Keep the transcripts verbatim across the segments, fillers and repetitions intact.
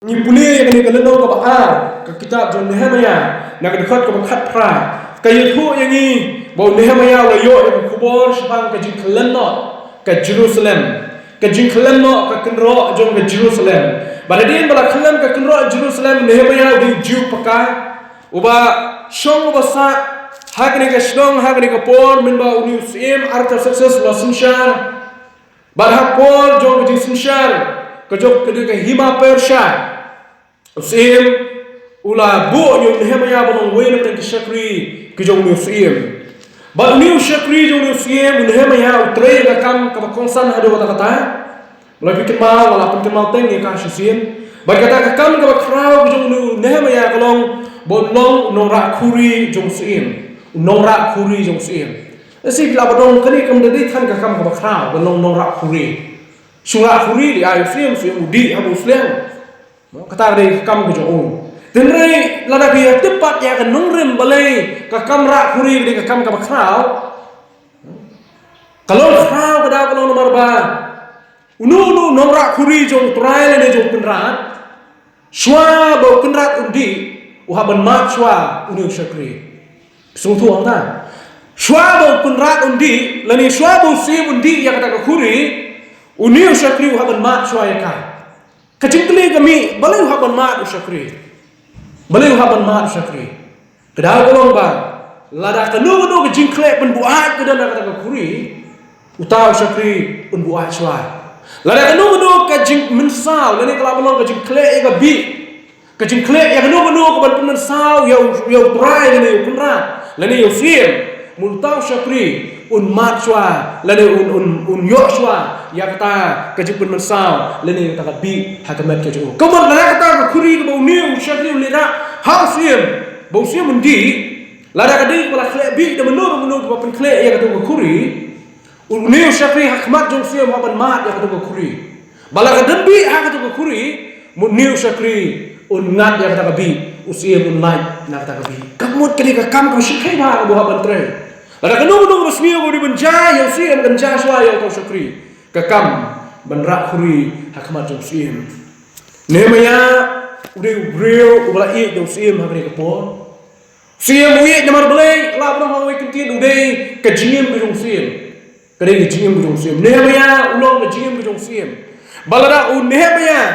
Ngi pule ïa kane ka lynnong kaba ar, ka kitab jong Nehemiah, na ka dkhot kaba khatphra, ka ïathuh ïa ngi ba u Nehemiah u la ïoh ïa ka khubor shaphang ka jingkhyllem noh ka Jerusalem, ka jingkhyllem noh ka kynroh jong ka Jerusalem. Bad hadien ba la khyllem ka kynroh Jerusalem, Nehemiah u dei u Jiw paka, uba shong uba sah ha kane ka shnong, ha kane ka por, mynba une u syiem Artaxerxes u la synshar. Bad ha por jong ka jingsynshar ka jong ka, ka hima Persia, u syiem u la buh ïa u Nehemiah ban long uwei na pdeng ki shakri ki jong une u syiem. Bad une u shakri jong une u syiem, u Nehemiah, u trei ka kam kaba kongsan haduh katta katta. Lada phi kynmaw, nga la pynkynmaw teng ïa ka shisien. Bad kata ka kam kaba khraw ka jong une u Nehemiah ka long ba un long u nongrah khuri jong u syiem. U nongrah khuri jong u syiem. Lehse phi lah ban ong kane kam dei than ka kam kaba khraw, ban long nongrah khuri. Shu rah khuri dei, ai, u syiem, u syiem u dih ha u sliang. Kata ka dei ka kam ka jong u. Hynrei lada phi ïa tip pat ïa ka nongrim balei ka kam rah khuri ka dei ka kam kaba khraw, ka long khraw ka daw ka long namar ba uno uno u nongrah khuri jong u Trai lane jong u Kynrad, shuwa ba u Kynrad un dih, u hap ban mad shuwa une u shakri. Sngewthuh hangta. Shuwa ba u Kynrad un dih lane shuwa ba u syiem un dih ïa kata ka khuri, une u shakri u hap ban mad shuwa ïa ka. Ka jingkylli ka mih, balei u hap ban mad u shakri? Balei u hap ban mad u shakri? Ka daw ka long ba lada kano kano ka jingkhleh pynbuaid ka don ha kata ka khuri, uta u shakri un buaid shuwa. Lada kano kano ka jingmynsaw lane ka lah ban long ka jingkhleh ïa ka bih, ka jingkhleh ïa kano kano kaban pynmynsaw ïa u, ïa u Trai lane ïa u Kynrad lane ïa u syiem, mut uta u shakri un mad shuwa lane un, un, un ïoh shuwa ïa kata ka jingpynmynsaw lane ïa kata ka bih ha ka met ka jong u. Ka mut lada kata ka khuri kaba une u shakri u leit rah ha u syiem, ba u syiem un dih, lada ka dei kaba la khleh bih da mano mano kiba pynkhleh ïa kata ka khuri, une u shakri ha khmat jong u syiem u hap ban mad ïa kata ka khuri. Ba la ka don bih ha kata ka khuri, mut une u shakri un ngat ïa kata ka bih, u syiem un lait na kata ka bih. Ka mut ka dei ka kam kaba shyrkhei bha kaba u hap ban trei. Lada kano kano kaba sniew ba u dei ban jia ïa u syiem, kan jia shuwa ïa uta u shakri. Ka kam ban rah khuri ha khmat jong u syiem. Nehemiah u dei u briew uba la ïeit da u syiem ha kane ka por. Syiem u ïeit namar balei? Lah ban ong ha kawei ka ktien, u dei ka jingim ka jong u syiem. Ka dei ka jingim ka jong u syiem. Nehemiah u long ka jingim ka jong u syiem. Ba lada u Nehemiah,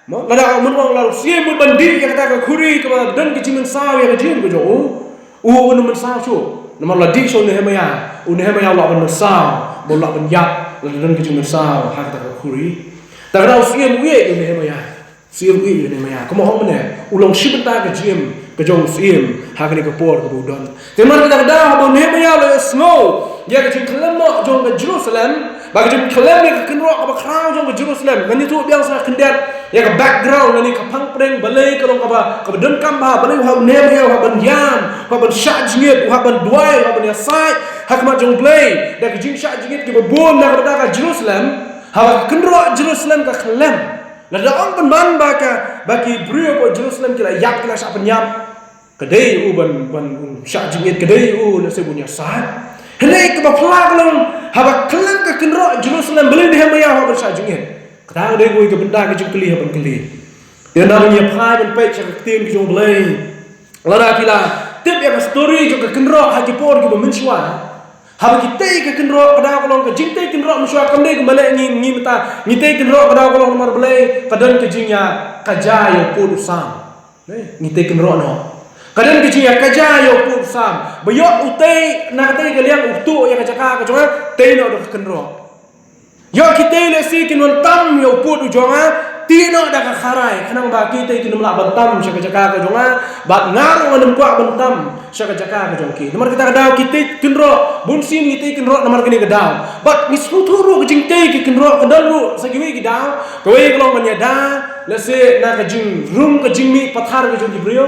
mo, lada u, mut ban ong, lada u syiem mut ban dih ïa kata ka khuri kaba don ka jingmynsaw ïa ka jingim ka jong u, u un mynsaw shuh. Namar la dih shuh u Nehemiah, u Nehemiah u lah ban mynsaw, ba u lah ban ïap lada don ka jingmynsaw ha kata ka khuri. Te ka daw u syiem u ïeit ïa u Nehemiah. Syiem u ïeit ïa u Nehemiah. Kumba ong mynne, u long shi bynta ka jingim ka jong u syiem ha kane ka por kaba u don. Te namar kata ka daw haba u Nehemiah u la ïohsngew ïa ka jingkhyllem noh jong ka Jerusalem, ba ka jingkhyllem ïa ka kynroh kaba khraw jong ka Jerusalem. Ngan ïathuh biang sa khyndiat ïa ka background lane ka phang pdeng balei ka long kaba, kaba donkam bha, balei u Nehemiah u hap ban ïam, u hap ban shah jingit, u hap ban duwai, u hap ban ïasaid ha khmat jong U Blei da ka jingshah jingit kiba bun na ka bynta ka Jerusalem. Haba ka kynroh Jerusalem ka khyllem, lada ong pynban ba ka, ba ki briew hapoh Jerusalem ki la ïap, ki la shah pynïap, ka dei u ban, ban shah jingit, ka dei u lehse ban ïasaid. Hynrei kaba phylla ka long, haba khyllem ka kynroh Jerusalem, balei Nehemiah u hap ban shah jingit? Kata ka dei kawei ka bynta ka jingkylli hap ban kylli. Ïa, nangta ngin ïa phai ban peit sha ka ktien ka jong U Blei. Lada phi la tip ïa ka story jong ka kynroh ha ki por kiba mynshuwa, haba ki tei ka kynroh, ka daw ka long ka jingtei kynroh mynshuwa kam dei kumba leh ngi, ngi mynta ngi tei kynroh, ka daw ka long namar balei? Ka don ka jingïa kaja ïa u pud u sam. Ne, ngi tei kynroh noh. Ka don ka jingïa kaja ïa u pud u sam. Ba ïoh u tei na ka tei ka liang u tuh ïa ka jaka ka jong nga, tei noh da ka kynroh. Ïoh ki tei lehse kin wan tam ïa u pud u jong nga, tih noh da ka kharai, khnang ba ki tei kin ym lah ban tam sha ka jaka ka jong nga, bad nga ruh ngan ym kwah ban tam sha ka jaka ka jong ki. Namar kata ka daw ki tei kynroh, bun sien ngi tei kynroh namar kane ka daw. Bad ngi sngewthuh ruh ka jingtei ki kynroh ka don ruh sa kiwei ki daw, kawei ka long ban ïada, lehse na ka jingrung ka jingmih pathar ka jong ki briew.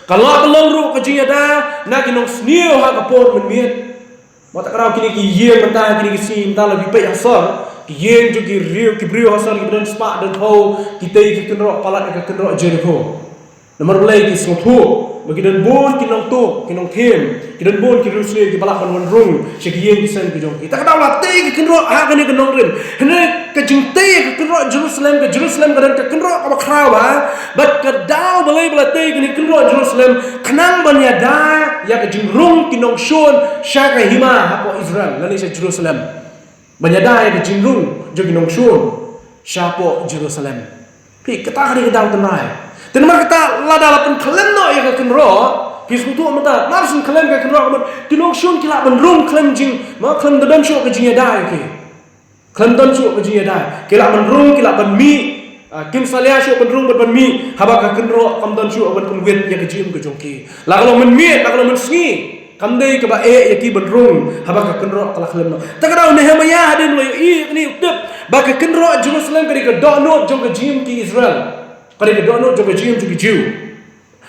Ka lah ban long ruh ka jingïada na ki nongsniew ha ka por mynmiet. Bad kata ka daw kine ki ïing mynta, kine ki sngi mynta, lada phi peit ha sor, ki ïing jong ki briew, ki briew ha sor kiba don spah don phew, ki tei ki kynroh palat ïa ka kynroh Jerikho. Namar balei? Ki sngewthuh Ba ki don bun ki nongtuh, ki nongthiem, ki don bun ki riewsniew kiba lah ban wan rung sha ki ïing ki sem ki jong ki. Te ka daw la tei ka kynroh ha kane ka nongrim. Hynrei ka jingtei ka kynroh Jerusalem, ka Jerusalem ka don ka kynroh kaba khraw bha. Bad ka daw balei ba la tei kane ka kynroh Jerusalem? Khnang ban ïada ïa ka jingrung ki nongshun sha ka hima hapoh Israel lane sha Jerusalem. Ban ïada ïa ka jingrung jong ki nongshun shapoh Jerusalem. Phi, kata ka dei ka daw tynrai. Te namar kata lada la pynkhlem noh ïa ka kynroh, phi sngewthuh mynta, mar shu khlem ka kynroh, ka mut ki nongshun ki lah ban rung khlem jing, ma khlem da don shuh ka jingïada ïa ki. Khlem don shuh ka jingïada. Ki lah ban rung, ki lah ban mih, ah, kim salia shuh ban rung ban, ban mih haba ka kynroh kam don shuh ban pynwit ïa ka jingim ka jong ki. La ka long mynmiet, la ka long mynsngi. Kam dei kaba eh ïa ki ban rung haba ka kynroh ka la khlem noh. Te ka daw Nehemiah hadien ba la ïohi ïa kane u tip ba ka kynroh Jerusalem ka dei ka dohnud jong ka jingim ki Israel. Ka dei ka dohnud jong ka jingim jong ki Jiw.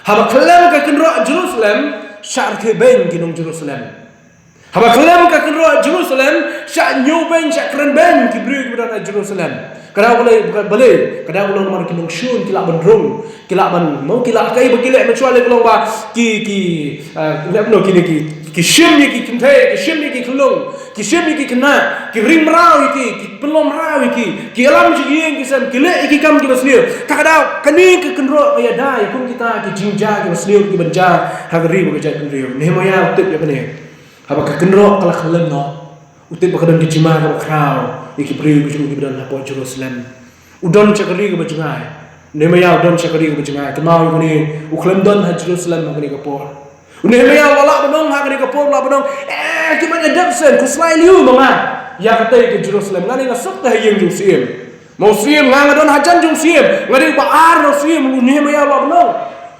Haba khlem ka kynroh Jerusalem, shah rkhie beiñ ki nong Jerusalem. Haba khlem ka kynroh Jerusalem, shah ñiew beiñ, shah kren beiñ ki briew kiba don ha Jerusalem. Ka daw balei, balei, ka daw ka long namar ki nongshun ki lah ban rung, ki lah ban, mo, ki lah, kaei ba ki leh mynshuwa lei ka long ba ki, ki, ah, leh, no, kine ki, ki shim ïa ki kynthei, ki shim ïa ki khyllung, ki shim ïa ki khynnah, ki ring mraw ïa ki, ki pynlong mraw ïa ki, ki ïalam sha ki ïing ki sem, ki leh ïa ki kam kiba sniew. Te ka daw kane ka kynroh ka ïada ïa kum kita ki jingjia kiba sniew kiban jia ha ka ri bad ka jaitbynriew. Nehemiah u tip ïa kane. Haba ka kynroh ka la khlem noh, u tip ba ka don ka jingma kaba khraw ïa ki briew ki jong u kiba don hapoh Jerusalem. U don sha ka ri kaba jngai. Nehemiah u don sha ka ri kaba jngai. Kynmaw ïa kane, u khlem don ha Jerusalem ha kane ka por. U Nehemiah u la lah ban ong ha kane ka por, u la lah ban ong, eh, kim ïadep shuh, khuslai lei ma nga ïa katei ka Jerusalem. Nga lei nga suk te ha ïing jong u syiem. Ma u syiem, nga nga don hajan jong u syiem. Nga dei uba ar na u syiem, u Nehemiah u la lah ban ong.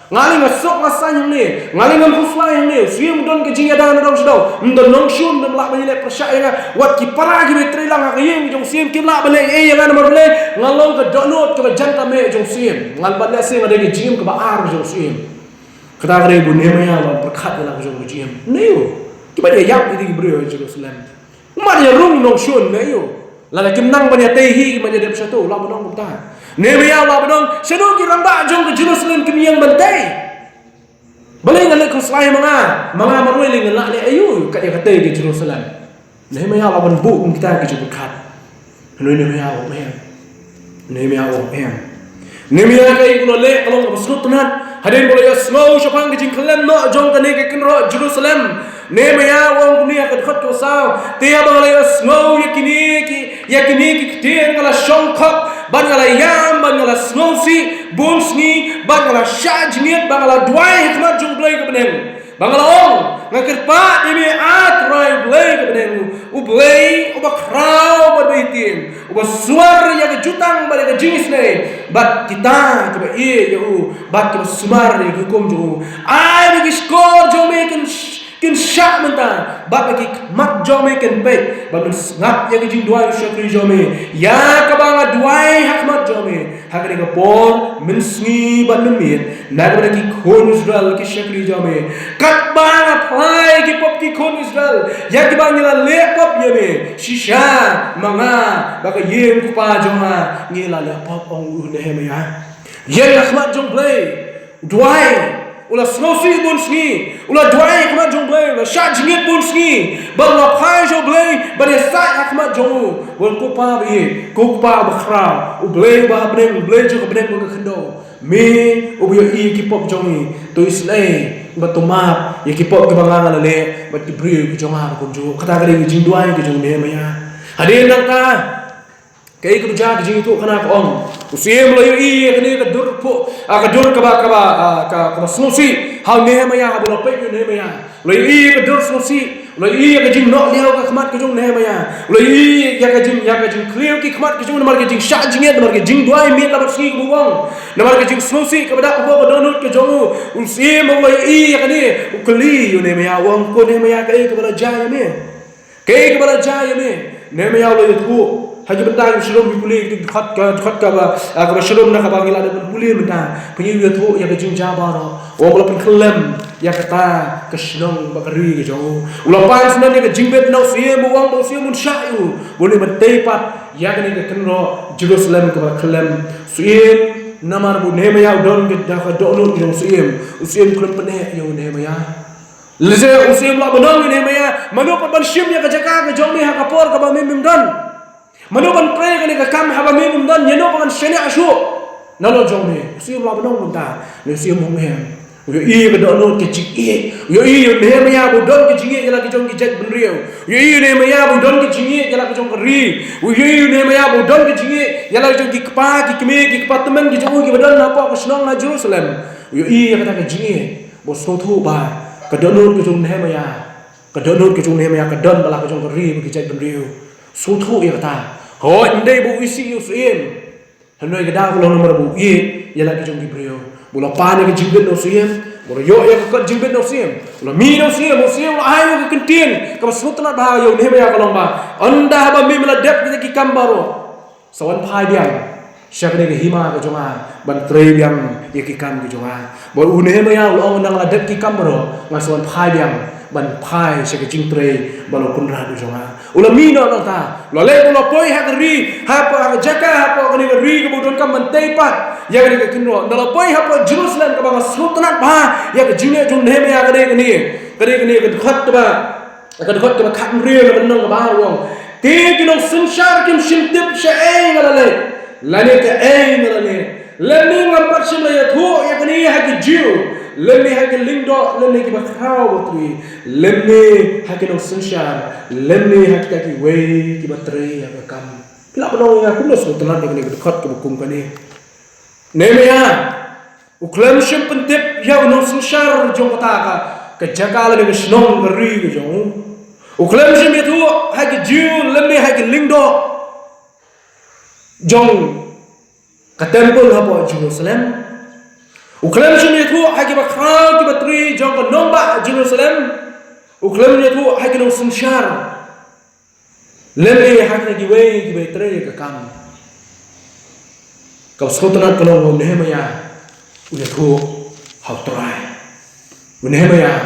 Nga lei nga suk nga saiñ hangne, nga lei nga khuslai hangne. U syiem u don ka jingïada na dong sha dong. Ym don nongshun, ym lah ban ïaleh pyrshah ïa nga. Wat ki para kiba trei lang ha ka ïing jong u syiem kim lah ban leh ei ei ïa nga namar balei? Nga long ka dohnud kaba jan ka meh jong u syiem. Nga lei ban leh shisha nga dei ka jingim kaba ar jong u syiem. Kata ka dei ba u Nehemiah u la pyrkhat ïa la ka jong ka jingim. Neiwa kiba ïa ïap ïa ki briew ha Jerusalem. Mad ïa rung nongshun ne ïa u. Lada kim nang ban ïa tei hi, kim ïa dep shato, u la ban ong kumta. Nehemiah u la ban ong, shano ki rangbah jong ka Jerusalem kim ïeng ban tei? Balei ngan leh khuslai ma nga, ma nga marwei lei ngan lah leh aïu kat ïa ka tei ka Jerusalem? Nehemiah u la ban buh kum kita ki jingpyrkhat. Hynrei Nehemiah u ong em. Nehemiah u ong em. Nehemiah kaei ba u la leh ka long kaba sngewtynnat. Hadien ba u la ïohsngew shaphang ka jingkhlem noh jong kane ka kynroh Jerusalem, Nehemiah u ong kumne ha ka dkhot kaba saw, te haba nga la ïohsngew ïa kine ki, ïa kine ki ktien nga la shongkop, bad nga la ïam, bad nga la sngewsih bun sngi, bad nga la shah jingit, bad nga la duwai ha khmat jong U Blei ka bneng. Ba nga la ong, nga kyrpad ïa me, A Trai Blei ka bneng, U Blei uba khraw bad uba itim, uba sumar ïa ka jutang bad ïa ka jingisynei, bad kita kiba ïeit ïa u, bad kiba sumar ïa ka hukum jong u. Ai ba ki shkor jong me kin sh-, kin shah mynta, bad ba ki khmat jong me kin peit, bad men sngap ïa ka jingduwai u shakri jong me, ïa kaba nga duwai ha khmat jong me. Ha kane ka por mynsngi bad mynmiet, na ka bynta ki khun Israel ki shakri jong me. Katba nga phla ïa ki pop ki khun Israel, ïa kiba ngi la leh pop ïa me, shisha ma nga bad ka ïing u kpa jong nga ngi la leh pop, ong u Nehemiah. Ïeng ha khmat jong U Blei, duwai. U la sngewsih bun sngi, u la duwai ha khmat jong U Blei, u la shah jingit bun sngi, bad u la phai sha U Blei ban ïasaid ha khmat jong u. Bad ko Pa ba ïeit, ko Kpa ba khraw, U Blei uba ha bneng, U Blei jong ka bneng bad ka khyndew, me uba ïohi ïa ki pop jong ngi, to isynei bad to map ïa ki pop kiba nga nga la leh bad ki briew ki jong nga ruh kumjuh. Kata ka dei ka jingduwai ka jong u Nehemiah. Hadien nangta, kaei kaba jia, ka jingïathuhkhana ka ong, u syiem u la ïohi ïa kane ka dur phuh, ah, ka dur kaba, kaba, ah, ka, kaba sngewsih ha u Nehemiah, haba u la peit ïa u Nehemiah. U la ïohi ïa ka dur sngewsih, u la ïohi ïa ka jingnoh liaw ka khmat ka jong u Nehemiah. U la ïohi ïa ka jing, ïa ka jingkhliew ki khmat ka jong u namar ka jingshah jingit, namar ka jingduwai miet la bad sngi kaba u ong, namar ka jingsngewsih kaba dap hapoh ka dohnud ka jong u. U syiem u la ïohi ïa kane, u kylli ïa u Nehemiah, u ong, ko Nehemiah, kaei kaba la jia ïa me? Kaei kaba la jia ïa me? Nehemiah u la ïathuh ha ki bynta ki shitom, ki kuli, ki dkhot ka, dkhot kaba, ah, kaba shitom na kaba ngi la dep ban pule mynta. Pynïathuh ïa ka jingjia baroh. U ong ba la pynkhyllem ïa kata ka shnong bad ka ri ka jong u. U la pan shen ïa ka jingbit na u syiem, u ong ba u syiem un shah ïa u, ba un leit ban tei pat ïa kane ka kynroh Jerusalem kaba la khyllem. Syiem Namar ba u Nehemiah u don ka, da ka dohnud jong u syiem, u syiem u khlem pynneh ïa u Nehemiah. Lehse u syiem u la ban ong ïa u Nehemiah, mano pat ban shim ïa ka jaka ka jong me ha ka por kaba me mem don? Mano ban trei kane ka kam haba me mem don? Ïano pat ngan shaniah shuh nalor jong me? U syiem u la ban ong kumta. Hynrei u syiem u ong em. U ïohi ïa ka dohnud ka jingïeit. U ïohi ïa u Nehemiah ba u don ka jingïeit ïa la ki jong ki jaitbynriew. U ïohi ïa u Nehemiah ba u don ka jingïeit ïa la ki jong ka ri. U ïohi ïa u Nehemiah ba u don ka jingïeit ïa la ki jong ki kpa, ki kmie, ki kpa tymmen ki jong u kiba don hapoh ka shnong ha Jerusalem. U ïohi ïa kata ka jingïeit. Ba u sngewthuh ba ka dohnud ka jong u Nehemiah, ka dohnud ka jong u Nehemiah ka don bad la ka jong ka ri bad ki jaitbynriew. Sngewthuh ïa kata. Hooid, ym dei ba u isih ïa u syiem. Hynrei ka daw ka long namar ba u ïeit ïa la ki jong ki briew. Ba u la pan ïa ka jingbit na u syiem, ba u la ïoh ïa ka kot jingbit na u syiem, u la mih na u syiem, u syiem u la ai ïa ka ktien kaba sngewtynnat bha ïa u Nehemiah, ka long ba, ynda haba me me la dep kita ki kam baroh, sa wan phai biang sha kane ka hima ka jong nga ban trei biang ïa ki kam ki jong nga. Bad u Nehemiah u la ong, ynda nga la dep ki kam baroh, nga sa wan phai biang ban phai sha ka jingtrei bad u kynrad u jong nga. U la mih noh nangta, u la leit, u la poi ha ka ri, hapoh, ha ka jaka, hapoh kane ka ri kaba u donkam ban tei pat ïa kane ka kynroh. Ynda la poi hapoh Jerusalem, kaba nga sngewtynnat bha ïa ka jingïeit jong u Nehemiah ka dei kane, ka dei kane ka dkhot kaba, ka dkhot kaba khathynriew, na ka lynnong kaba ar u ong: Te ki nongsynshar kim shym tip shaei nga la leit, lane kaei nga la leh. Lymne ngam pat shym la ïathuh ïa kane ha ki Jiw, lymne ha ki lyngdoh, lymne kiba khraw batri, lymne ha ki nongsynshar, lymne ha kita kiwei kiba trei ïa ka kam. Phi lah ban ong ïa nga kumno sngewtynnat ïa kane ka dkhot kaba kum kane. Nehemiah u khlem shym pyntip ïa u nongsynshar jong kata ka, ka jaka lane ka shnong ka ri ka jong u. U khlem shym ïathuh ha ki Jiw lymne ha ki lyngdoh jong ka temple hapoh Jerusalem. U khlem shym ïathuh ha kiba khraw kiba tri jong ka nongbah Jerusalem. U khlem ïathuh ha ki nongsynshar, lymne ha kine kiwei kiba trei ïa ka kam. Kaba sngewtynnat ka long, u Nehemiah u ïathuh ha u Trai. U Nehemiah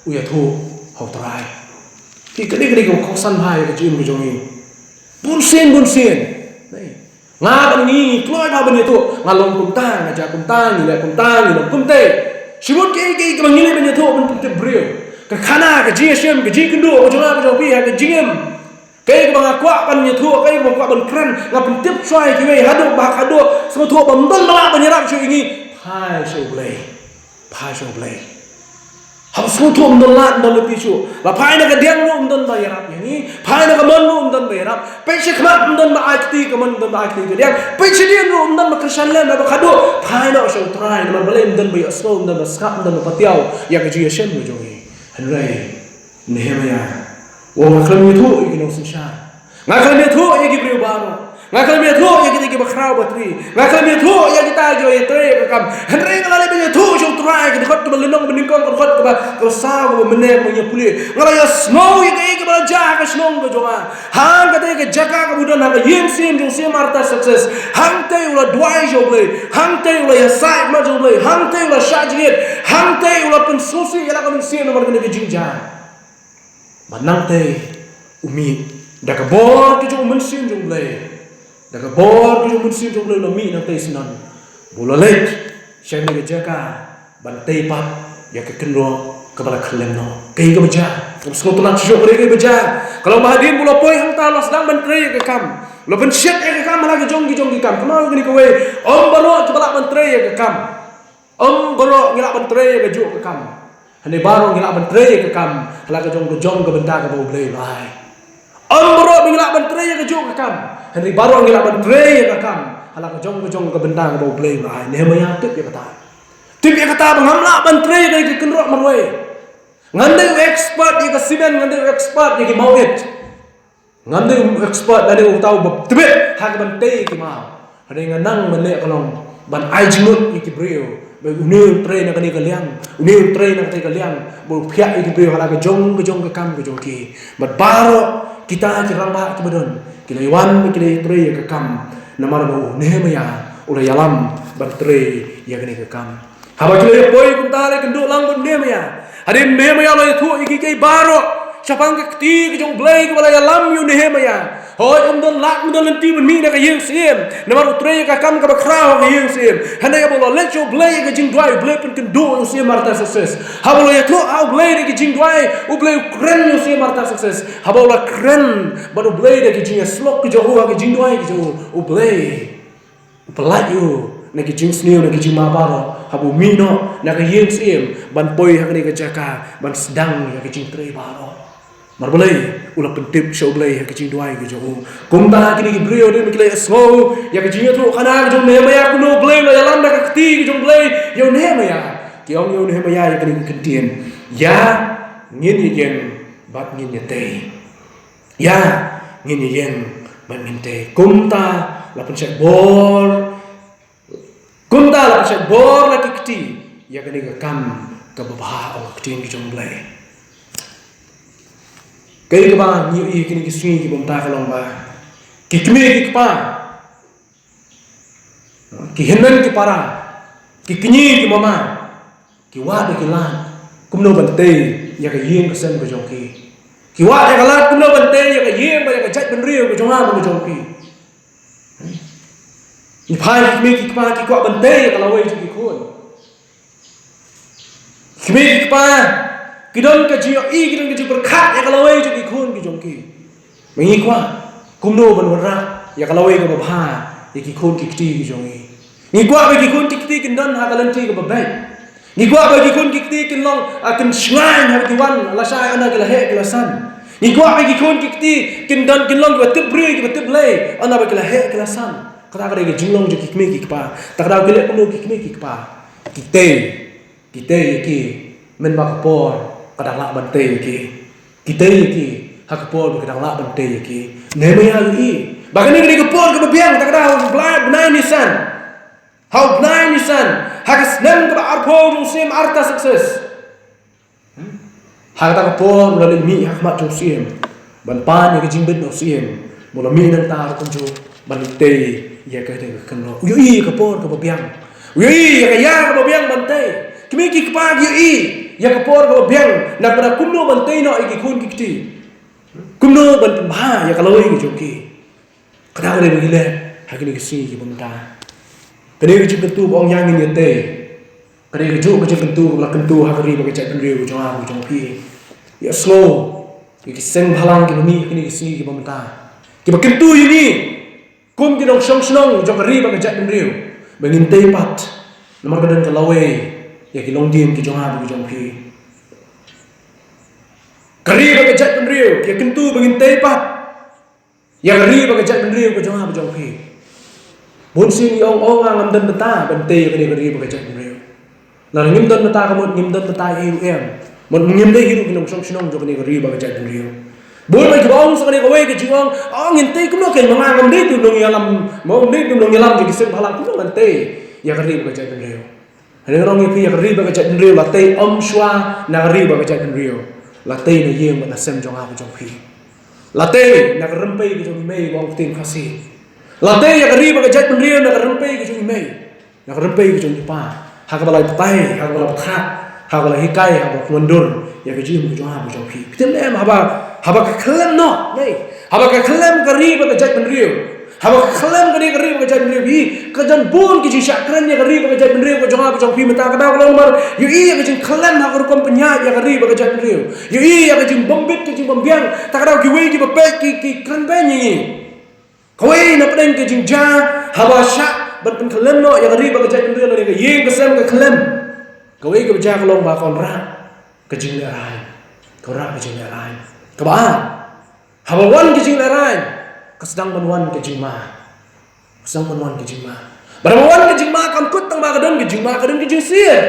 u ïathuh ha u Trai. Ki, ka dei, ka dei kaba kongsan bha ïa ka jingim ka jong ngi. Bun sien, bun sien. Nga, ngi kloi bha ban ïathuh, nga long kumta, nga jia kumta, ngi leh kumta, ngi long kumtei. Shibun kiei kiei kiba ngi leh ban ïathuh, ban pyntip briew. Ka khana, ka jingïashem, ka jingïakynduh ka jong nga, ka jong phi ha ka jingim. Kaei kaba nga kwah ban ïathuh, kaei kaba nga kwah ban kren, nga pyntip shuwa ïa kiwei, haduh ba, haduh sngewthuh ba ym don ba lah ban ïarap shuh ïa ngi. Phai sha U Blei. Phai sha U Blei. Haba sngewthuh ym don lad, ym don lynti shuh. La phai na ka diang ruh ym don ba ïarap ïa ngi. Phai na ka mon ruh ym don ba ïarap. Peit sha khmat ym don ba ai kti ka mon, ym don ba ai kti ka diang. Peit sha dien ruh ym don ba kyrshan lem, haba khadduh phai noh sha U Trai, namar balei? Ym don ba ïohsngew, ym don ba sngap, ym don ba patiaw ïa ka jingïashem ka jong ngi. Hynrei Nehemiah u ong, nga khlem ïathuh ïa ki nongsynshar. Nga khlem ïathuh ïa ki briew baroh. Nga khlem ïathuh ïa kita kiba khraw ba tri. Nga khlem ïathuh ïa kita kiba ïatrei ïa ka kam. Hynrei nga la leit ban ïathuh sha U Trai, ka dkhot kaba lynnong ba nyngkong, ka dkhot kaba, kaba saw, kaba mynne, kaba ngi ïa pule. Nga la ïohsngew ïa kaei kaba la jia ha ka shnong ka jong nga. Hangkatei ka jaka kaba u don ha ka ïing syiem jong u syiem Artaxerxes. Hangtei u la duwai sha U Blei. Hangtei u la ïasaid khmat jong U Blei. Hangtei u la shah jingit. Hangtei u la pynsngewsih ïa la ka mynsiem namar kane ka jingjia. Bad nangtei u mih da ka bor ka jong u Mynsiem jong U Blei. Da ka bor ka jong u Mynsiem jong U Blei u la mih nangtei syndon. Ba u la leit sha kane ka jaka ban tei pat ïa ka kynroh kaba la khyllem noh. Kaei kaba jia? Kaba sngewtynnat shisha, kaei kaba jia? Ka long ba hadien ba u la poi hangta, u la sdang ban trei ïa ka kam. U la pynshet ïa ka kam ha la ka jong ki jong ki kam. Kynmaw ïa kane kawei, ym baroh kiba lah ban trei ïa ka kam. Ym baroh ngi lah ban trei ïa kajuh ka kam. Hynrei baroh ngi lah ban trei ïa ka kam ha la ka jong ka jong ka bynta kaba U Blei u la ai. Ym baroh ba ngi lah ban trei ïa kajuh ka kam. Hynrei baroh ngi lah ban trei ïa ka kam ha la ka jong ka jong ka bynta kaba U Blei u la ai. Nehemiah tip ïa kata. Tip ïa kata ba ngam lah ban trei ïa ka kynroh marwei. Ngan dei u expert ïa ka simen, ngan dei u expert ïa ki mawit. Ngam dei u expert lane uta uba tbit ha kaban tei ki maw. Hynrei nga nang ban leh ka long ban ai jingmut ïa ki briew. Ba une u trei na kane ka liang, une u trei na kane ka liang, ba u phiah ïa ki briew ha la ka jong ka jong ka kam ka jong ki. Bad baroh kita ki rangbah kiba don, ki la ïawan, ki la ïatrei ïa ka kam. Namar ba u Nehemiah u la ïalam ban trei ïa kane ka kam. Haba ki la ïa poi kumta, la ïakynduh lang bad u Nehemiah. Hadien u Nehemiah u la ïathuh ïa kiei kiei baroh shaphang ka kti ka jong U Blei kaba la ïalam ïa u Nehemiah, Hooid, ym don lad, ym don lynti ban mih na ka ïing syiem. Namar u trei ïa ka kam kaba khraw ha ka ïing syiem. Hynrei haba u la leit sha U Blei ïa ka jingduwai, U Blei pynkynduh ïa u syiem Artaxerxes. Haba u la ïathuh ha U Blei da ka jingduwai, U Blei u kren ïa u syiem Artaxerxes. Haba u la kren bad U Blei da ka jingïasyllok ka jong u ha ka jingduwai ka jong u, U Blei u pyllait ïa u na ki jingsniew, na ki jingma baroh, haba u mih noh na ka ïing syiem ban poi ha kane ka jaka ban sdang ïa ka jingtrei baroh. Namar balei? U la pyntip sha U Blei ha ka jingduwai ka jong u. Kumta kine ki briew hadien ba ki la ïohsngew ïa ka jingïathuhkhana ka jong u Nehemiah, kumno U Blei u la ïalam da ka kti ka jong U Blei ïa u Nehemiah, ki ong ïa u Nehemiah ïa kane ka kyntien: Ïa, ngin ïeng bad ngin ïatei. Ïa, ngin ïeng bad ngin tei. Kumta la pynshait bor, kumta la pynshait bor la ki kti ïa kane ka kam kaba bha, ong ka ktien ka jong U Blei. Kaei kaba ngi ïohi kine ki sngi kiba mynta ka long ba ki kmie ki kpa, ki hynmen ki para, ki kñi ki mama, ki wad ki lad kumno ban tei ïa ka ïing ka sem ka jong ki. Ki wad ïa ka lad kumno ban tei ïa ka ïing bad ïa ka jaitbynriew ka jong nga bad ka jong phi. Ngi phai, ki kmie ki kpa ki kwah ban tei ïa ka lawei jong ki khun. Ki kmie ki kpa ki don ka jingïohi, ki don ka jingpyrkhat ïa ka lawei jong ki khun ki jong ki. Ba ngi kwah kumno ban wanrah ïa ka lawei kaba bha ïa ki khun ki kti ki jong ngi. Ngi kwah ba ki khun ki kti kin don ha ka lynti kaba beit. Ngi kwah ba ki khun ki kti kin long, ah, kin shngaiñ haba ki wan lashai, ynda ki la heh ki la san. Ngi kwah ba ki khun ki kti kin don, kin long kiba tip briew kiba tip Blei ynda ba ki la heh ki la san. Kata ka dei ka jinglong jong ki kmie ki kpa. Ta ka daw ki leh kumno ki kmie ki kpa? Ki tei. Ki tei ïa ki mynba ka por ka dang lah ban tei ïa ki. Ki tei ïa ki ha ka por ba ka dang lah ban tei ïa ki. Nehemiah u ïohi ba kane ka dei ka por kaba biang. Ta ka daw ha u bnai, bnai Nisan, ha u bnai Nisan, ha ka snem kaba arphew jong u syiem Artaxerxes, ha kata ka por u la leit mih ha khmat jong u syiem ban pan ïa ka jingbit na u syiem. Ba u la mih nangta ruh kumjuh ban leit tei ïa kane ka kynroh. U ïohi ïa ka por kaba biang, u ïohi ïa ka ïa kaba biang ban tei. Kmie ki kpa ki ïohi ïa ka por kaba biang na ka bynta kumno ban tei noh ïa ki khun ki kti, kumno ban pynbha ïa ka lawei ka jong ki. Kata ka dei ba ngi leh ha kine ki sngi kiba mynta. Kane ka jingkyntu ba ong ïa ngin ïatei, ka dei kajuh ka jingkyntu kaba la kyntu ha ka ri bad ka jaitbynriew ka jong nga bad ka jong phi. Ïohsngew ïa ki seng bhalang kiba mih ha kine ki sngi kiba mynta, kiba kyntu ïa ngi kum ki nongshong shnong jong ka ri bad ka jaitbynriew ba ngin tei pat. Namar ka don ka lawei ïa ki longdien ki jong nga bad ka jong phi. Ka ri bad ka jaitbynriew ki ïakyntu ba ngin tei pat ïa ka ri bad ka jaitbynriew ka jong nga bad jong phi. Bun sien ngi ong, ong, nga ngam don bynta ban tei ïa kane ka ri bad ka jaitbynriew. Lada ngim don bynta ka mut ngim don bynta ei ei ruh em. Mut ngim dei hi ruh ki nongshong shnong jong kane ka ri bad ka jaitbynriew. Bun ba kiba ong sa kane kawei ka jingong, ong ngin tei kumno kein ma nga ngam dei tu nongïalam, ma ngam dei tu nongïalam jong ki seng bhalang, kumno ngan tei ïa ka ri bad ka jaitbynriew. Hynrei nga ong ïa phi, ïa ka ri bad ka jaitbynriew la tei ym shuwa na ka ri bad ka jaitbynriew. La tei na ïing bad na sem jong nga bad jong phi. La tei na ka rympei ka jong i mei, ba ong ktien Khasi. La tei ïa ka ri bad ka jaitbynriew na ka rympei ka jong i mei, na ka rympei ka jong i pa, ha kaba la batai, ha kaba la pyrkhat, ha kaba la hikai, ha kaba la pynwandur ïa ka jingim ka jong nga bad jong phi. Phi tip ne em, haba, haba ka khyllem noh, ne, haba ka khyllem ka ri bad ka jaitbynriew, haba ka khyllem kane ka ri bad ka jaitbynriew, hi, ka don bun ki jingshah kren ïa ka ri bad ka jaitbynriew ka jong nga bad jong phi mynta. Ka daw ka long namar ïohi ïa ka jingkhyllem ha ka rukom pynïaid ïa ka ri bad ka jaitbynriew. Ïohi ïa ka jingbym bit, ka jingbym biang. Ta ka daw kiwei kiba peit ki, ki kren beiñ ïa ngi. Kawei na pdeng ka jingjia haba shah ban pynkhyllem noh ïa ka ri bad ka jaitbynriew lane ka ïing ka sem ka khyllem, kawei kaba jia ka long ba ka wanrah ka jinglehrain. Ka wanrah ka jinglehrain. Kaba ar, haba wan ka jinglehrain, ka sdang ban wan ka jingma. Ka sdang ban wan ka jingma. Bad haba wan ka jingma, kam kut tang ba ka don ka jingma, ka don ka jingsyier.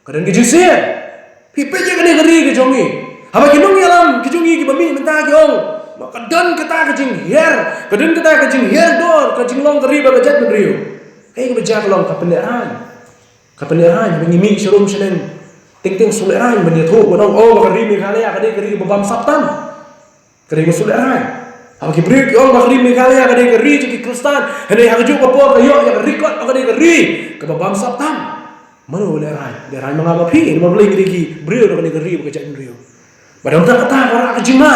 Ka don ka jingsyier. Phi peit ïa kane ka ri ka jong ngi. Haba ki nongïalam ki jong ngi kiba mih mynta ki ong, ma, ka don kata ka jinghiar, ka don kata ka jinghiar dor, ka jinglong ka ri bad ka jaitbynriew. Kaei kaba jia ka long, ka pynlehrain. Ka pynlehrain, haba ngi mih sharum shaneng, teng teng shu lehrain ban ïathuh, ban ong, oh, ba ka ri Meghalaya ka dei ka ri kaba bamsap tam. Ka dei ba shu lehrain. Haba ki briew ki ong ba ka ri Meghalaya ka dei ka ri jong ki Khristan, hynrei ha kajuh ka por ka ïoh ïa ka record ba ka dei ka ri kaba bamsap tam. Mano ba lehrain? Lehrain ma nga ma phi, namar balei ngi dei ki briew na kane ka ri bad ka jaitbynriew. Bad hangta kata ka wanrah ka jingma.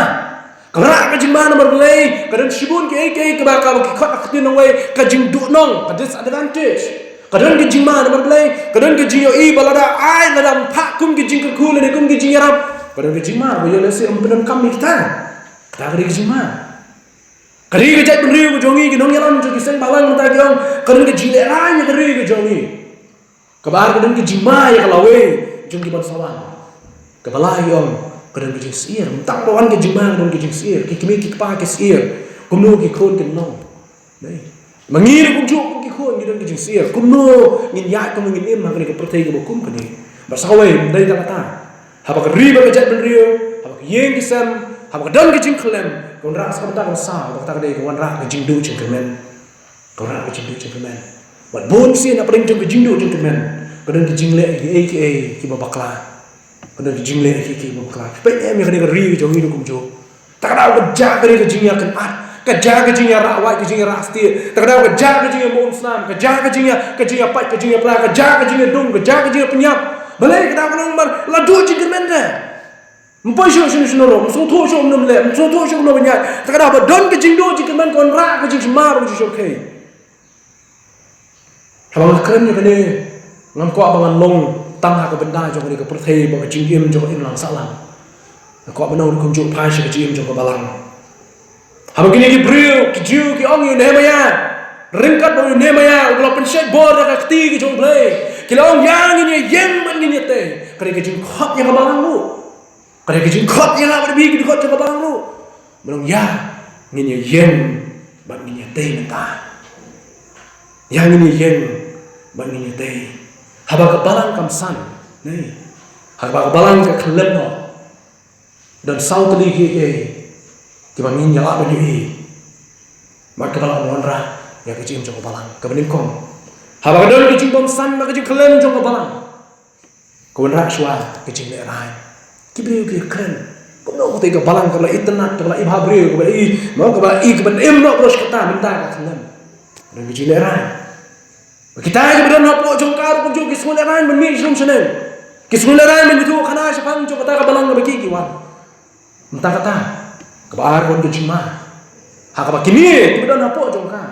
Ka rah ka jingma namar balei, ka don shibun kiei kiei kiba ka, ki khot ha ka ktien nongwei, ka jingduhnong, ka disadvantage. Ka don ka jingma namar balei, ka don ka jingïohi ba lada ai, lada ym phah kum ki jingkyrkhu lane kum ki jingïarap, ka don ka jingma ba ïoh lehse ym pyndonkam ïa kita. Kata ka dei ka jingma. Ka dei ka jaitbynriew ka jong ngi, ki nongïalam jong ki seng balang mynta ki ong, ka don ka jinglehrain ïa ka ri ka jong ngi. Kaba ar, ka don ka jingma ïa ka lawei jong ki ban sa wan. Kaba lai, ki ong, ka don ka jingsyier. Mynta ba wan ka jingma, ka don ka jingsyier. Ki kmie ki kpa ki syier. Kumno ki khun kin long? Dei. Ma ngi ruh kumjuh kum ki khun ngi don ka jingsyier. Kumno ngin ïaid, kumno ngin im ha kane ka pyrthei kaba kum kane? Bad sa kawei, ym dei tang kata. Haba ka ri bad ka jaitbynriew, haba ka ïing ka sem, haba ka don ka jingkhyllem, ka wanrah sa ka bynta ka saw, bad kata ka dei ka wanrah ka jingduh jingkyrmen. Ka wanrah ka jingduh jingkyrmen. Bad bun sien hapdeng jong ka jingduh jingkyrmen, ka don ka jingleh kiei kiei kiba bakla. Ka don ka jingleh kiei kiei kiba bakla. Peit em ïa kane ka ri ka jong ngi ruh kumjuh. Te ka daw ka jia ka ri ka jingïakynad, ka jia ka jingïarah wait, ka jingïarah stieh. Te ka daw ka jia ka jingïamut snam, ka jia ka jingïa, ka jingïapait, ka jingïapra, ka jia ka jingïadum, ka jia ka jingïapynïap. Balei ka daw ka long namar la duh jingkyrmen de. Ym poi shuh shano shano ruh, ym sngewthuh shuh kumno ban leh, ym sngewthuh shuh kumno ban ïaid. Te ka daw ba don ka jingduh jingkyrmen ka wanrah ka jingsumar, ka jingshongkun. Haba nga kren ïa kane, ngam kwah ba ngan long tang ha ka bynta jong kane ka pyrthei bad ka jingim jong ka imlang sahlang. Nga kwah ban ong ruh kumjuh phai sha ka jingim jong ka balang. Haba kine ki briew, ki Jiw, ki ong ïa u Nehemiah, ryngkat bad u Nehemiah uba la pynshait bor da ka kti ka jong U Blei, ki la ong, ïa ngin ïa ïeng bad ngin ïa tei. Ka dei ka jingkhot ïa ka balang ruh. Ka dei ka jingkhot ïa nga bad phi, ka dei ka jingkhot ïa ka balang ruh. Ban ong, ïa ngin ïa ïeng bad ngin ïa tei mynta. Ïa ngin ïa ïeng bad ngin ïa tei. Haba ka balang kam san, ne, haba ka balang ka khyllem noh, don saw tylli kiei kiei kiba ngin ïa lah ban ïohi. Bad kaba lah ban wanrah ïa ka jingim jong ka balang. Kaba nyngkong, haba ka don ka jingbymsan bad ka jingkhyllem jong ka balang, ka wanrah shuwa ka jinglehrain. Ki briew ki kren, kumno kata ka balang kaba la itynnad, kaba la i bhabriew, kaba la i, mo, kaba la i, kaba im noh, baroh shi katta, mynta ka khyllem. Don ka jinglehrain. Kita kiba don hapoh jong ka ruh kumjuh ki sngewlehrain ban mih sha lum sha neng. Ki sngewlehrain ban ïathuhkhana shaphang jong kata ka balang kaba ki, ki wan. Mynta kata, kaba ar ka wan ka jingma. Ha kaba kine kiba don hapoh jong ka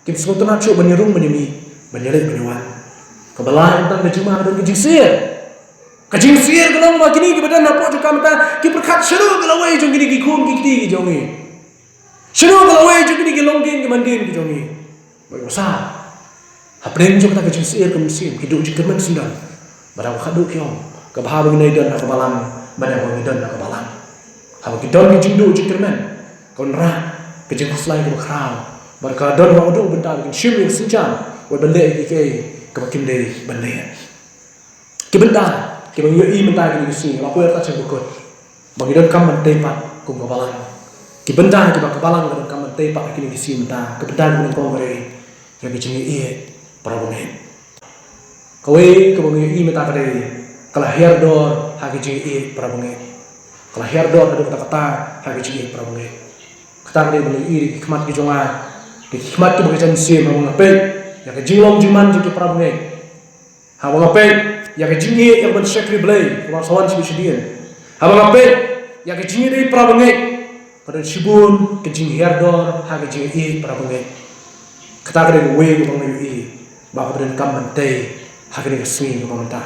kim sngewtynnad shuh ban ïarung ban ïamih, ban ïaleit ban ïawan. Kaba lai, mynta ka jingma ka don ka jingsyier. Ka jingsyier ka long ba kine kiba don hapoh jong ka mynta ki pyrkhat, shano ka lawei jong kine ki khun ki kti ki jong ngi? Shano ka lawei jong kine ki longdien ki mandien ki jong ngi? Bad kumta, hapdeng jong kata ka jingsyier ka mynsiem, ki duh jingkyrmen syndon. Bad haba ka duh, ki ong, ka bha ba ngin ïa don ha ka balang, bad haba ngi don ha ka balang, haba ki don ki jingduh jingkyrmen, ka wanrah ka jingkhuslai kaba khraw. Bad ka don ba u duh bynta ba kin shim ïa ka sienjam, wat ban leh ïa kiei kiei kaba kim dei ban leh. Ki bynta kiba ngi ïohi mynta ha kine ki sngi, la poi artat sha bakut, ba ngi donkam ban tei pat kum ka balang. Ki bynta kiba ka balang ka donkam ban tei pat ha kine ki sngi mynta, ka bynta kaba nyngkong ka dei ïa ka jingïeit para bangeit. Kawei kaba ngi ïohi mynta ka dei ka la hiar dor ha ka jingïeit para bangeit. Ka la hiar dor haduh katta katta ha ka jingïeit para bangeit. Kata ka dei ba ngi ïohi da ki khmat ki jong nga, da ki khmat kiba ka jan mynsiem, haba nga peit ïa ka jinglong jingman jong ki para bangeit. Haba nga peit ïa ka jingïeit ïa ka ban shakri Blei kaba sa wan shibit shadien. Haba nga peit ïa ka jingïeit para bangeit, ka don shibun ka jinghiar dor ha ka jingïeit para bangeit. Kata ka dei kawei kaba nga ïohi ba ka donkam ban tei ha kane ka sngi kaba mynta.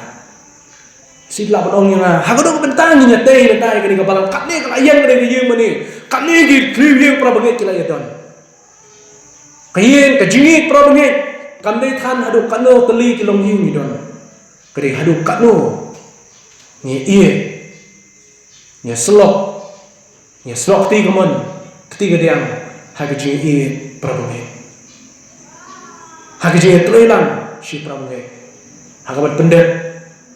Shisha lah ban ong ïa nga, ha kano ka bynta ngin ïa tei mynta ïa kane ka balang, katne ka la ïeng, kane ka ïing mane, katne ki three ïing para bangeit ki la ïa don. Ka ïing, ka jingïeit para bangeit kam dei than haduh katno tylli ki longïing ngi don. Ka dei haduh katno ngi ïeit, ngi syllok, ngi syllok kti kamon kti kadiang ha ka jingïeit para bangeit, ha ka jingïatreilang sha para bangeit, ha kaba pyndep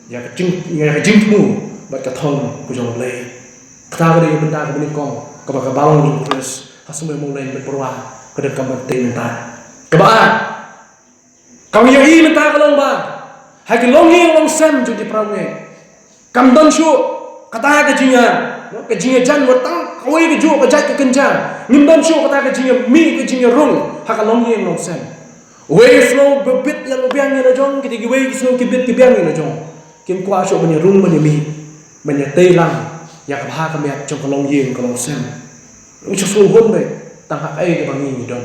ïa ka jing, ïa ka jingthmu bad ka thong ka jong U Blei. Kata ka dei ka bynta kaba nyngkong kaba ka balang jong U Khrist ha Sumar Mawleng bad pyrwa ka donkam ban tei mynta. Kaba ar, kaba ngi ïohi mynta ka long ba ha ki longïing longsem jong ki para bangeit, kam don shuh kata ka jingïa, ka jingïajan, wat tang kawei ka juh ka jait ka kynja. Ngim don shuh kata ka jingïamih, ka jingïarung ha ka longïing longsem. Uwei u sngew ba bit ïa la u biang ïa la jong, kita kiwei ki sngew ki bit ki biang ïa la jong. Kim kwah shuh ban ïarung ban ïamih, ban ïatreilang ïa ka bha ka miat jong ka longïing ka longsem. Ngi shu sngewhun beit tang ha kaei kaba ngi ngi don.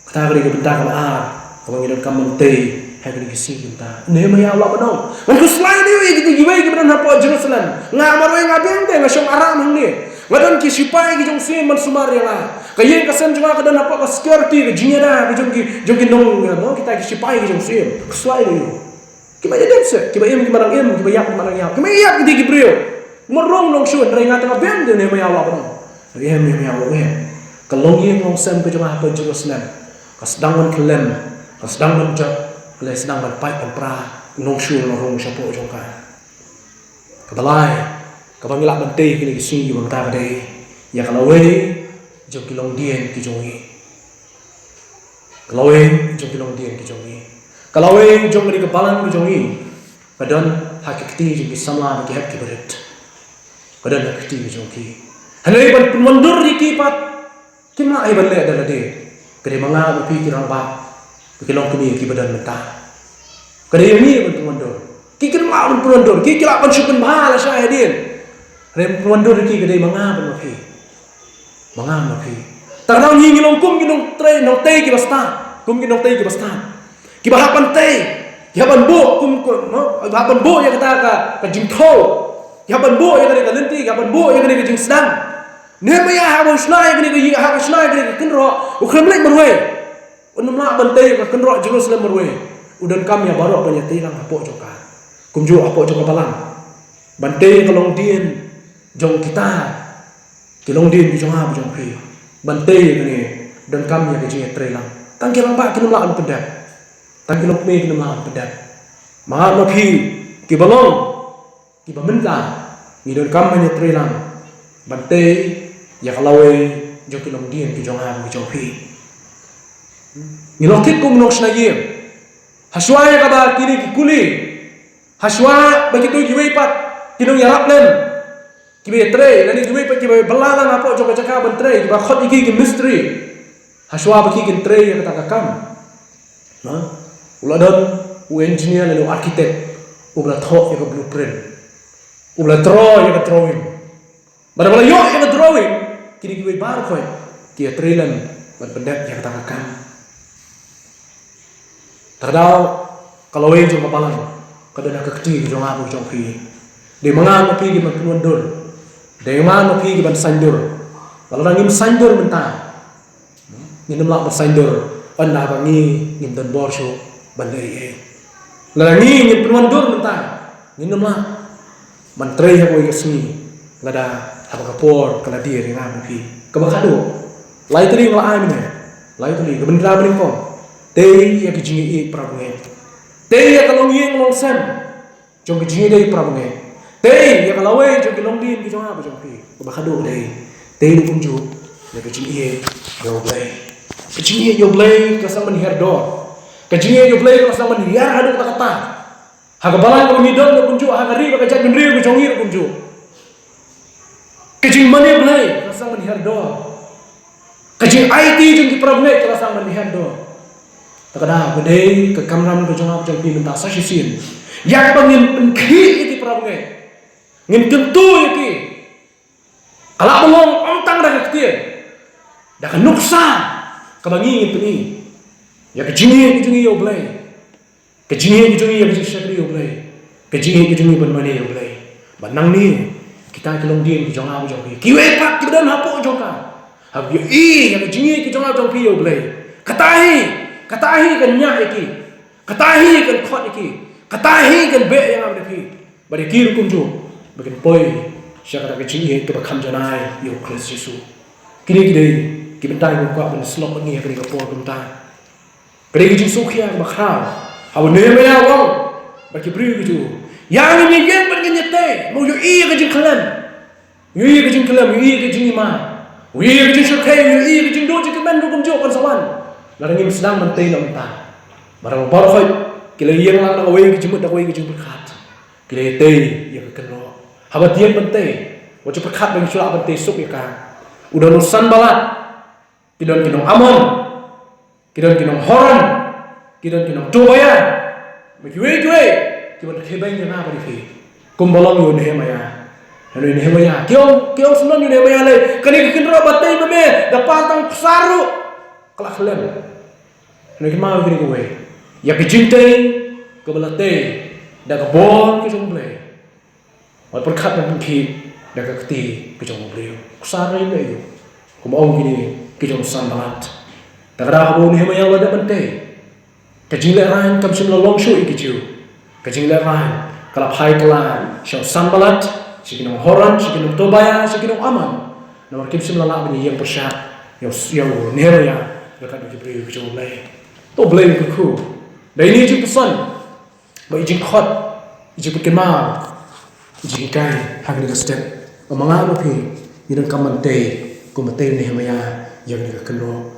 Kata ka dei ka bynta kaba ar kaba ngi donkam ban tei ha kine ki sngi ki bynta. Nehemiah u lah ban ong, ngan khuslai ïa kiwei kiba don hapoh Jerusalem. Nga marwei nga biang te, nga shong aram hangne. Nga don ki shipai ki jong u syiem ban sumar ïa nga. Ka ïing ka sem jong nga ka don hapoh ka security, ka jingïada ka jong ki, jong ki nong, mo, kita ki shipai ki jong u syiem. Khuslai ïa u. Kiba ïadem seh, kiba im kiba nang im, kiba ïap kiba nang ïap, kiba ïap ki dei ki briew. Mut rung nongshun, hynrei nga te nga biang te, Nehemiah u lah ban ong. Em, Nehemiah u ong, ka longïing longsem ka jong nga hapoh Jerusalem ka sdang ban kyllem, ka sdang ban jot, ka la sdang ban pait ban pra. Nongshun u la rung shapoh jong ka. Kaba lai kaba ngi lah ban tei kine ki sngi ki bynta ka dei ïa ka lawei jong ki longdien ki jong ngi. Ka lawei jong ki longdien ki jong ngi, ka lawei jong kane ka balang ka jong ngi, ka don ha ki kti jong ki samla bad ki hep ki barit. Ka don ha ki kti ki jong ki. Hynrei ban pynwandur ïa ki pat, kim lah ïa ban leh da lade. Ka dei ma nga ma phi ki rangbah, ki longkmie kiba don mynta. Ka dei ïa ngi ban pynwandur. Ki kim lah ban pynwandur, ki ki lah ban shu pynbha lashai hadien. Hynrei ban pynwandur ïa ki ka dei ma nga bad ma phi. Ma nga ma phi. Tang nang ngi ngi long kum ki nongtrei nongtei kiba stad, kum ki nongtei kiba stad. Kiba hap ban tei, ki hap ban buh kum, kum, no? Ki hap ban buh ïa kata ka, ka jingthaw. Ki hap ban buh ïa kane ka lynti, ki hap ban buh ïa kane ka jingsdang. Nehemiah haba u shna ïa kane ka ïing, haba u shna ïa kane ka kynroh, u khlem leit marwei. Un ym lah ban tei ïa ka kynroh Jerusalem marwei. U donkam ïa baroh ban ïatreilang hapoh jong ka. Kumjuh hapoh jong ka balang. Ban tei ïa ka longdien jong kita, ki longdien ki jong nga bad jong phi. Ban tei ïa kane donkam ïa ka jingïatreilang. Tang ki rangbah kin ym lah ban pyndep. Tang ki longkmie kin ym lah ban pyndep. Ma nga ma phi kiba long kiba mynta, ngi donkam ban ïatreilang ban tei ïa ka lawei jong ki longdien ki jong nga bad ki jong phi. Ngi long thik kum nongshna ïing. Hashwa ïa kaba kine ki kuli, hashwa ba kito kiwei pat ki nongïarap lem kiba ïatrei, lane kiwei pat kiba bylla lang hapoh jong ka jaka ban trei, kiba khot ïa ki ki mistri. Hashwa ba ki kin trei ïa kata ka kam, ha? U la don u engineer lane u architect uba la thoh ïa ka blueprint, uba la draw ïa ka drawing. Bad haba la ïoh ïa ka drawing, kine kiwei baroh ki ïatrei lem ban pyndep ïa kata ka kam. Te ka daw ka lawei jong ka balang ka don ha ka kti ka jong nga bad jong phi. Dei ma nga ma phi ki ban pynwandur. Dei ma nga ma phi ki ban saiñdur. Lada ngim saiñdur mynta, ngin ym lah ban saiñdur ynda ba ngi ngim don bor shuh ban leh ei ei. Lada ngi ngim pynwandur mynta, ngin ym lah ban trei ha kawei ka sngi lada haba ka por ka la dier ïa nga bad phi. Kaba khadduh, lai tylli nga la ai mynne, lai tylli ka bynta mynnyngkong. Tei ïa ka jingïeit para bangeit. Tei ïa ka longïing longsem jong ka jingïadei para bangeit. Tei ïa ka lawei jong ki longdien ki jong nga bad jong phi. Kaba khadduh ka dei, tei ruh kumjuh ïa ka jingïeit ïa U Blei. Ka jingïeit ïa U Blei ka sdang ban hiar dor. Ka jingïeit ïa U Blei ka sdang ban hiar haduh katta katta. Ha ka balang kaba ngi don ruh kumjuh, ha ka ri bad ka jaitbynriew ka jong ngi ruh kumjuh. Ka jingmane Blei ka sdang ban hiar dor. Ka jingaiti jong ki para bangeit ka sdang ban hiar dor. Te ka daw ka dei ka kamram ka jong nga bad jong phi mynta sa shisien, ïa kaba ngin pynkhih ïa ki para bangeit, ngin kyntu ïa ki. Ka lah ban long ym tang da ka ktien, da ka nuksa kaba ngi ngin pyni ïa ka jingïeit ka jong ngi ïa U Blei. Ka jingïeit ka jong ngi ïa ka jingshakri ïa U Blei. Ka jingïeit ka jong ngi ban mane ïa U Blei. Bad nangne kita ki longdien ki jong nga bad jong phi, kiwei pat kiba don hapoh jong ka, hap ïohi ïa ka jingïeit ka jong nga bad jong phi ïa U Blei. Kata hi, kata hi kan ñiah ïa ki. Kata hi kan khot ïa ki. Kata hi kan beh ïa nga bad ïa phi. Bad ïa ki ruh kumjuh, ba kin poi sha kata ka jingïeit kaba kham janai ïa U Khrist Jisu. Kine ki dei ki bynta kiba kwah ban snoh bad ngi ha kane ka por kumta. Ka dei ka jingsngewkhia kaba khraw haba Nehemiah u ong ba ki briew ki ju, ïa ngin ïeng bad ngin ïatei, mo, ïohi ïa ka jingkhlem. Ïohi ïa ka jingkhlem, ïohi ïa ka jingima. Ïohi ïa ka jingshyrkhei, ïohi ïa ka jingduh jingkmen ruh kumjuh kan sa wan lada ngim sdang ban tei na mynta. Bad haba baroh khoit ki la ïeng lang da kawei ka jingmut, da kawei ka jingpyrkhat, ki la ïatei ïa ka kynroh. Haba dien ban tei, wat ju pyrkhat ba ngi shu lah ban tei suk ïa ka. U don u Sanballat, ki don ki nong Ammon, ki don ki nong Horon, ki don ki nong Tobiah, bad kiwei kiwei kiban kheiñ beiñ ïa nga bad ïa phi, kumba long ïa u Nehemiah. Nehemiah ki ong, ki ong sngewbha ïa Nehemiah lei, kane ka kynroh ba tei ma me da par tang ksar ruh ka la khlem. Nehemiah kine kawei ïa ka jingtei kaba la tei da ka bor ka jong U Blei. Wat pyrkhat ban pynkit da ka kti ka jong u briew. Ksar ruh ym leh. Kumba ong kine ki jong Sanballat. Te ka daw kaba u Nehemiah u la dep ban tei, ka jinglehraiñ kam shym la long shuh ïa ki Jiw. Ka jinglehraiñ ka la phai kylla sha u Sanballat, sha ki nong Horon, sha ki nong Tobiah, sha ki nong Ammon. Namar kim shym la lah ban ïeng pyrshah ïa u, ïa u Nehemiah ryngkat bad ki briew ki jong U Blei. To U Blei u kyrkhu da ine i jingpynsngew, ba i jingkhot, i jingpynkynmaw, i jinghikai ha kane ka step. Ba ma nga ma phi ngin ym donkam ban tei kumba tei u Nehemiah ïa kane ka kynroh